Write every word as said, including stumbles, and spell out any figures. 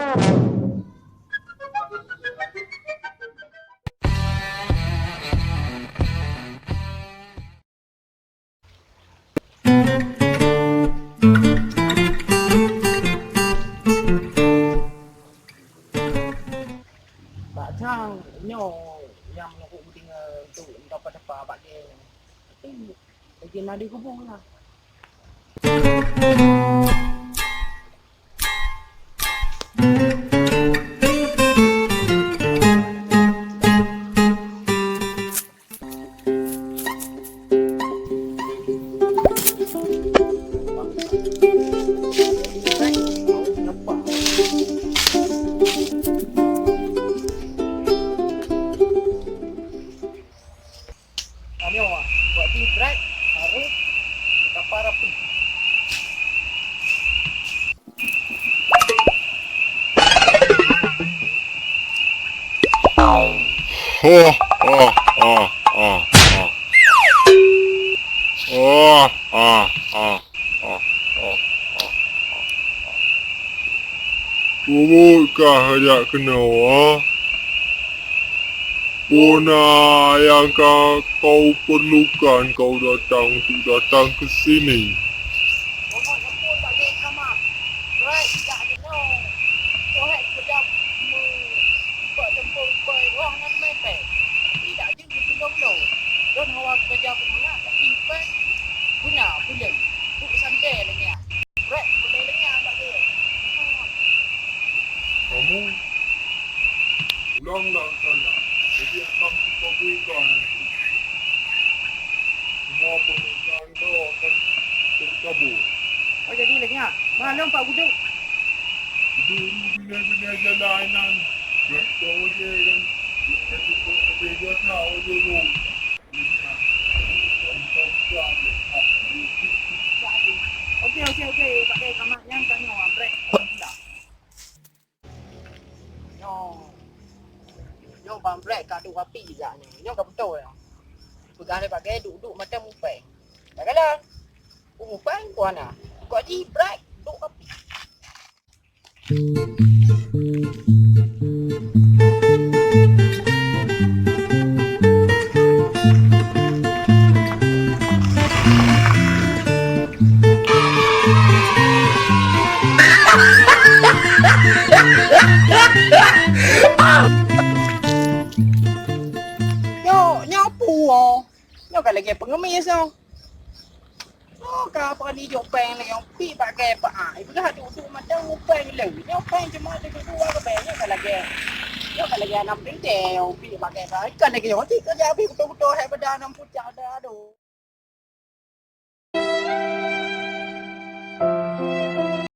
Bak chang nyoe nyang lôn kudeungoe untuk dapa-dapa bak geng. Tapi lagi na di hubung lah. Ayo, buat di break, harus kapal rapi. Oh, oh, oh, oh, oh. Oh, oh, oh, oh, oh, oh, oh. Peubuet kah jak keunoe, ah? Peue na nyang ka kau perlukan kau datang untuk datang ke sini? Bongot nyoe pun bak geng kama. Right, jak keunoe. Sohek peudam meu-, bak teumpông poi roh nan mepet. Tapi dak jeuet geutulông lôn. Lôn hawa keureuja peumangat, tapi pèng guna peuleueng. Duek santée lé nyan. Brek, peudeh lé nyan bak geuh. Kamu pulang lah sana. Jadi akan kukabulkan nanti. Semua permintaan kau akan terkabul. Oh, jadi lé nyan. Bah lôn pat kuduek. Kuduek bina-bina jalan nan. Biasa aja kan. Biasa aja kan. Oke, oke, oke. Pakai kamat nyang tanyoe, brek. Nyoe. Nyoe bang brek ka duek api jak nyoe. Nyoe ka beutôi. Peugah lé pakai duek-duek macam mupeng. Dah kalah. Mupeng ku hana. Kok ji brek duek api. Nyoe, nyoe peue? Nyoe ka lagèe pengemis nyoe. Oh, ka apa ni jok pèng lagèe nyoe, pi bak gèe peu'ah. Ipeugah duek-duek mantong pèng lé. Nyoe pèng cuma duek-duek ka pèng nyoe ka lagèe. Nyoe ka lagèe anam teuntèe, pi bak gèe peu'ah. Ikan lagèe nyoe, ti keureuja abéh beutôi-beutôi hai beuda nam pucak dah adoh.